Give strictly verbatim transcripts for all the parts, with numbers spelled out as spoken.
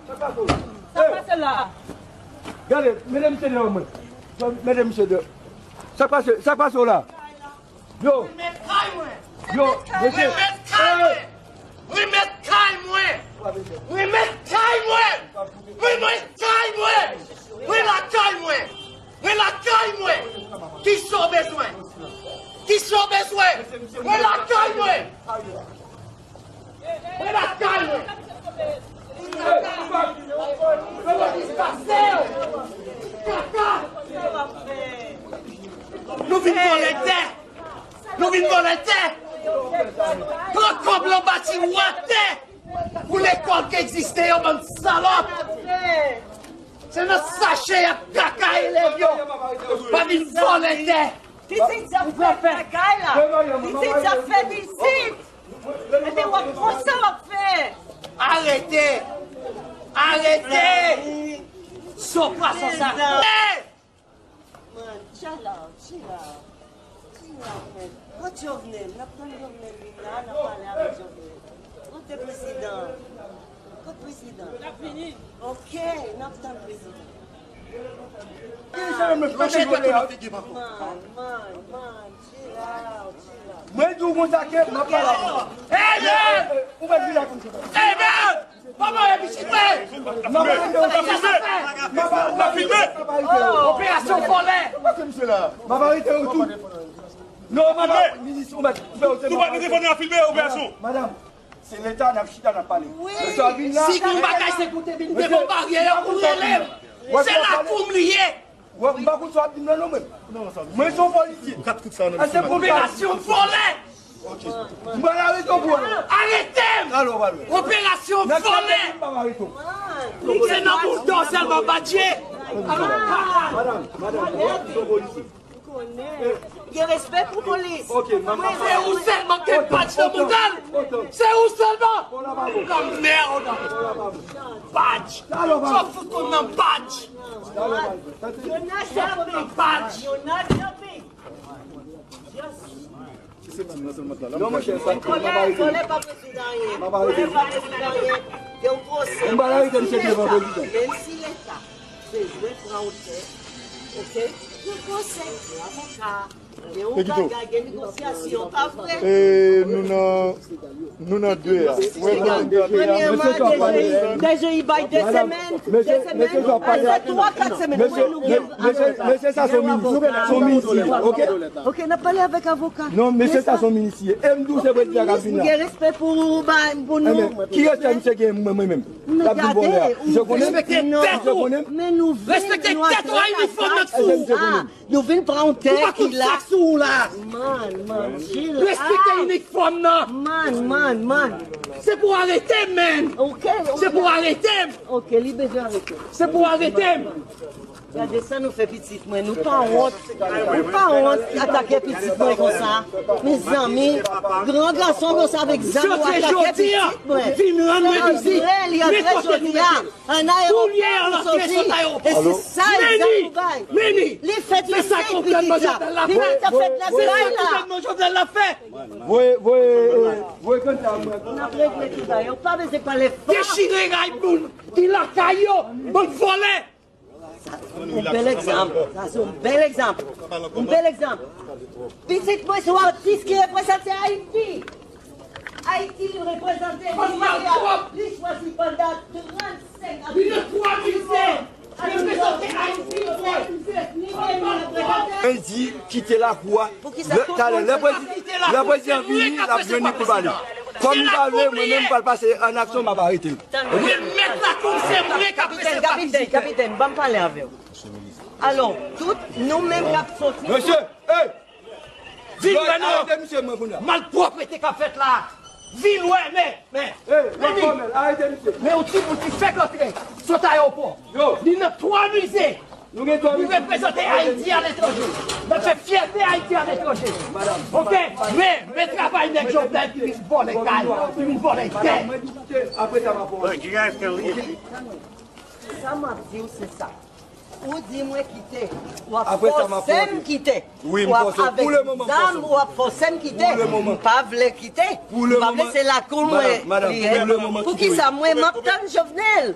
Sa k pase w la? Gade, mete misye deyò mwen. Mete misye deyò. Sa k pase, sa k pase w la? Yo. Remèt kay mwen. Yo, mesye. Remèt kay mwen. Remèt kay mwen. Remèt kay mwen. Remèt kay mwen. Remèt kay mwen. Mwen lakay mwen. Kisa w bezwen? Kisa w bezwen? Mwen lakay mwen. Mwen lakay mwen. Kaka. Nou vin vòlè tè. Nou vin vòlè tè. Pran kòb lan bati w atè. Pou lekòl ki egziste yo, bann salòp. Se nan sachè y ap kaka elèv yo. Pa vin vòlè tè. Pitit sa fè bagay la. Pitit sa fè pitit. Epi w ap konsa w ap fè. Arete. Arete. Son pwason sa. Man, chill out, chill out. Chill out, man. Kot Jovenel? N ap tann Jovenel vin la, n ap pale avèk Jovenel. Kote prezidan? Kot prezidan? L ap vini. Ok, n ap tann prezidan. Manje tèt ou nan figi m ankò. Man, man, man, chill out, chill out. Mwen di w konsa ke m ap pale avè w. Hey, man! Ou mèt vin la konsa. Hey, man! Kòman e pitit mwen? N ap filme! N ap filme! Operasyon vòlè! M ap arete yo tou. Non, madan, minis, ou mèt koupe yo. Tou pa telefòn nan filme operasyon. Madan, se leta n ap chita n ap pale. Mesye a vin la. Si gon bagay se pou te vin devan baryè a pou rele m. Se lakou m li ye. Wè, m pa konn sa w ap di m nan non mwen. Mwen se yon polisye. Kat kout sa nan. Operasyon vòlè! M pral arete w pou wè. Arete m! Operasyon vòlè! Se nan boul dò sèlman, badje! Madanm, madanm, se yon polisye. Gen respè pou polis. Se ou sèlman ki gen badj nan mouda l. Se ou sèlman. Kòm mèd. Badj. Sa w fout konn nan badj. Yo nan chapik. Badj. Yo nan chapik. Non, monchè, sa m ap arete. Vòlè, vòlè pa rezoud anyen. M ap arete. Vòlè pa rezoud anyen. Gen yon pwosè. M pa arete misye devan prezidan. Menm si leta bezwen pran otè, oke? Gen pwosè, gen avoka, gen yon bagay, gen negosyasyon, pa vre? E, nou nan Nou nan de a. Premyèman, DG, DG bay de semèn, de semèn, pase twa, kat semèn, mwen nou gen. Mesye, sa se yon minis, se yon minis li ye, oke? Oke, n ap pale avèk avoka. Non, mesye, sa se yon minis li ye. E m di w se prezidan k ap vin la. Gen respè pou, pou nou. Ki respè misye gen mwen, mwen menm? L ap vin vòlè a. Misye konnen? Misye konnen? Men nou vin, nou atake. Nou vin pran yon tè ki la. Man, man, chill out. Respekte inifòm nan. Man, man, man. Se pou arete m, man. Ok, ok. Se pou arete m. Ok, li bezwen arete. Se pou arete m. Gade sa nou fè pitit mwen. Nou pa wont. Nou pa wont atake pitit mwen konsa. Mezanmi, gran gason konsa avèk zam ou atake pitit mwen. Vin rann mwen vizit. Nenpòt kote. An ayewopò, koulye a l ap soti. E se sa egzanp ou bay. Li fèt isit, pitit la. Pitit la fèt lakay la. Voye, voye, voye kanta mwen. N ap regle tout bagay. Ou pa bezwen pale fò. Dechire kay moun ki lakay yo. Bann vòlè. Yon bèl egzanp. Sa se yon bèl egzanp. Yon bèl egzanp. Pitit mwen se yon atis ki reprezante Ayiti. Ayiti li reprezante li, li chwazi pandan trannsenk ane. Li nan twa mize. Li reprezante Ayiti. Li reprezante. Mwen di kite lakou a. Talè, lè prezidan, lè prezidan vini, l ap jwenn li pou l pale. Kòm li pa vle, mwen menm m pral pase an aksyon, m ap arete l. Remèt lakou, se mwen k ap peze pa fizik. Kapitèn, kapitèn, ban m pale avè w. Alò, tout nou menm k ap soti. Mesye, hey! Vin wè non! Arete misye mwen kounye a. Malpwòpte k ap fèt la. Vin wè, men, men. Hey, men yon ti bout ki fèk antre sot ayewopò. Li nan twa mize. Nou gen twa mize. Nou reprezante Ayiti aletranje. N ap fè fyète Ayiti aletranje. Ok? Men, men travay nèg Jovenel ki vin vòlè kay, ki vin vòlè tè. Apre sa, m ap wè. Sa m ap di w, se sa. Ou di mwen kite, w ap fòse m kite. W ap avèk zam, w ap fòse m kite. M pa vle kite. M pa vle, se lakou mwen li ye. Poukisa mwen m ap tann Jovenel?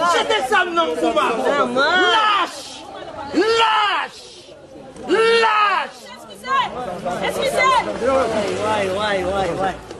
Jete zam nan pou m avè w. Lach! Lach! Lach! Eskize! Eskize! Way, way, way, way.